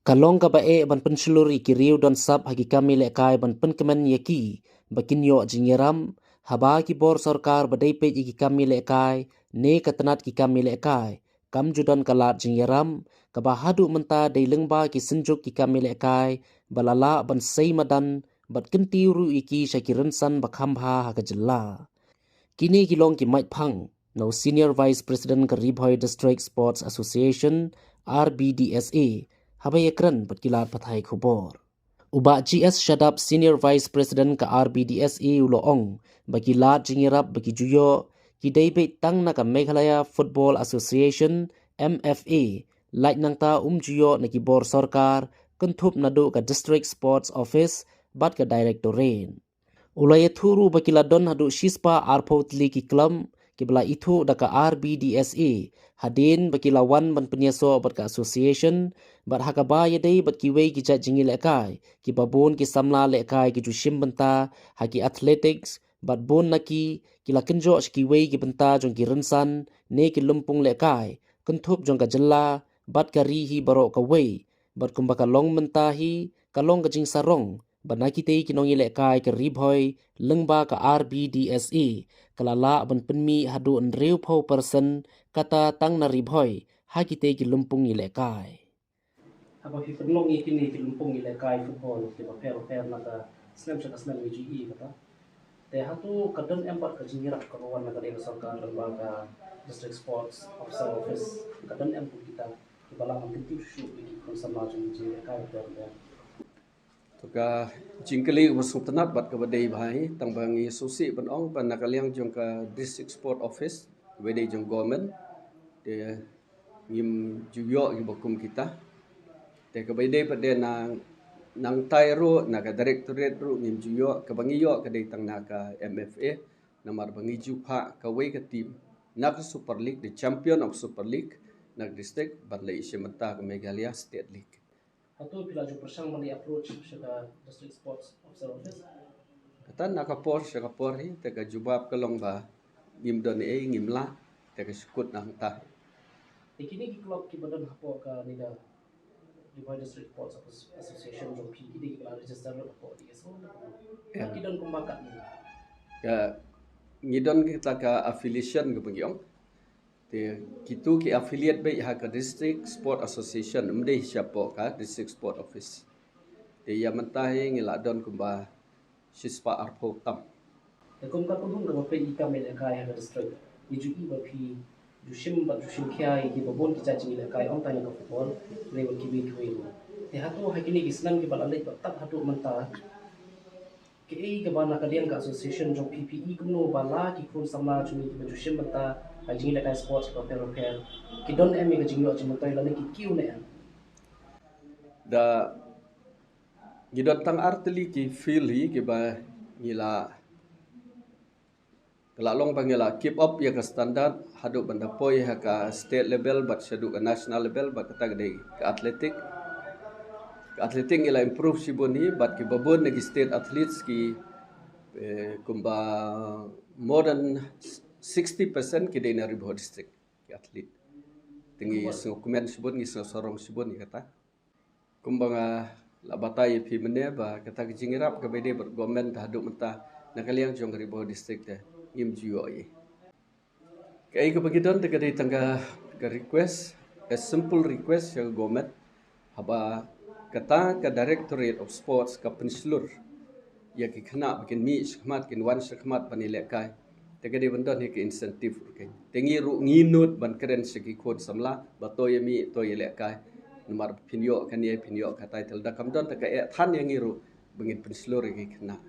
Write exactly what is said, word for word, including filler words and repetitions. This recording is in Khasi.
Ka long kaba eh ban pynshlur ïa ki riew don sap ha ki kam ïalehkai ban pynkmen ïa ki ba kin ïoh jingïarap, haba ki bor sorkar ba dei peit ïa ki kam ïalehkai ne ka tnat ki kam ïalehkai kam ju don ka lad jingïarap, kaba haduh mynta dei lyngba ki synjuk ki kam ïalehkai ba la lah ban sei madan bad kyntiew ruh ïa ki sha ki rynsan ba kham bha ha ka jylla. Kine ki long ki mait phang na u Senior Vice President ka Ri Bhoi District Sports Association, R B D S A, haba ïakren bad ki lad pathai khubor. U Bah G S Shadap, Senior Vice President ka R B D S A, u la ong ba ki lad jingïarap ba ki ju ïoh ki dei beit tang na ka Meghalaya Football Association, M F A, lait nangta um ju ïoh na ki bor sorkar, kynthup naduh ka District Sports Office bad ka Directorate. U la ïathuh ruh ba ki la don haduh shispah arphew tylli ki club kiba la ithuh da ka R B D S A, hadien ba ki la wan ban pynïasoh bad ka association, bad ha kaba ïadei bad kiwei ki jait jingïalehkai kiba bun ki samla lehkai ki ju shim bynta ha ki athletics, bad bun na ki ki la kynjoh sha kiwei ki bynta jong ki rynsan ne ki lympung lehkai kynthup jong ka jylla bad ka ri hi baroh kawei, bad kumba ka long mynta hi ka long ka jingsarong ba na kitei ki nongïalehkai ka Ri Bhoi lyngba ka R B D S A ka la lah ban pynmih haduh hynriewphew percent, kata tang na Ri Bhoi, ha kitei ki lympung ïalehkai. Haba phi pynlong ïa kine ki lympung ïalehkai football kiba pher bapher na ka snem sha ka snem, ïa ju i kata, te hato ka don em pat ka jingïarap kaba wan na ka liang ka sorkar lyngba ka District Sports Officer Office, ka don em kum kita kiba lah ban kyntiew shuh ïa ki khun samla jong ki jingïalehkai bapher bapher? To, ka jingkylli kaba sngewtynnat bad kaba dei bha hi, tang ba ngi sngewsih ban ong ba na ka liang jong ka District Sport Office, kaba dei jong government, te ngim ju ïoh kiba kum kita. Te kaba dei pat de na, nangtai ruh na ka Directorate ruh ngim ju ïoh, kaba ngi ïoh ka dei tang na ka M F A, namar ba ngi ju phah kawei ka team na ka Super League, the champion of Super League, na ka district, ban leit shim bynta ka Meghalaya State League. Hato phi la ju pyrshang ban leit approach sha ka District Sports Officer Office? Kata na ka por sha ka por hi, te ka jubab ka long ba ngim don ei, ngim lah, te ka shu kut na hangta. Te kine ki club kiba don hapoh kane ka Ri Bhoi District Sports Association jong phi, kine kiba la register hapoh D S O, ïa, ki don kumba katne? Ka, ngi don kita ka affiliation kaba ngi ong. Te kitu ki affiliate beit ha ka District Sport Association, ym dei shapoh ka District Sport Office. Te ïa mynta hi ngi la don kumba shispah arphew tam. Te kum ka kynhun kaba peit ïa ki kam ïalehkai ha ka district, ngi ju i ba phi ju shim bad ju shim khia ïa kiba bun ki jait jingïalehkai, ym tang ïa ka football, hynrei bad kiwei kiwei ruh. Te hato ha kine ki snem kiba la leit bad tad haduh mynta, kaei kaba na ka liang ka association jong phi phi i kumno ba la ki khun samla jong ngi kiba ju shim bynta ha jingïalehkai sports bapher bapher ki don em ïa ka jingïoh jingmyntoi lane ki kiew ne em? Da ngi don tang ar tylli ki field hi kiba ngi la, ka la long ba ngi la keep up ïa ka standard haduh ban da poi ha ka state level bad shaduh ka national level, bad kata ka dei ka athletic. Ka athletic ngi la improve shibun hi bad kiba bun na ki state athletes ki, eh, kumba more than sixty percent ki dei na Ri Bhoi District ki athlete. Te ngi sngewkmen shibun, ngi sngewsarong shibun ïa kata. Kumba nga la batai ïa phi mynne ba kata ka jingïarap kaba dei bad government haduh mynta na ka liang jong ka Ri Bhoi District te ngim ju ïoh ei. Kaei kaba ngi don te ka dei tang ka, ka request, a simple request sha ka government, haba kata ka Directorate of Sports ka pynshlur ïa ki khynnah ba kin mih shakhmat, kin wan shakhmat ban ïalehkai, te ka dei ban don hi ka incentive ruh kein. Te ngi ruh ngi nud ban kren sha ki khun samla ba to ïa mih, to ïalehkai, namar phin ïoh kane, phin ïoh katai, te lada kam don te ka eh than ïa ngi ruh ba ngin pynshlur ïa ki khynnah.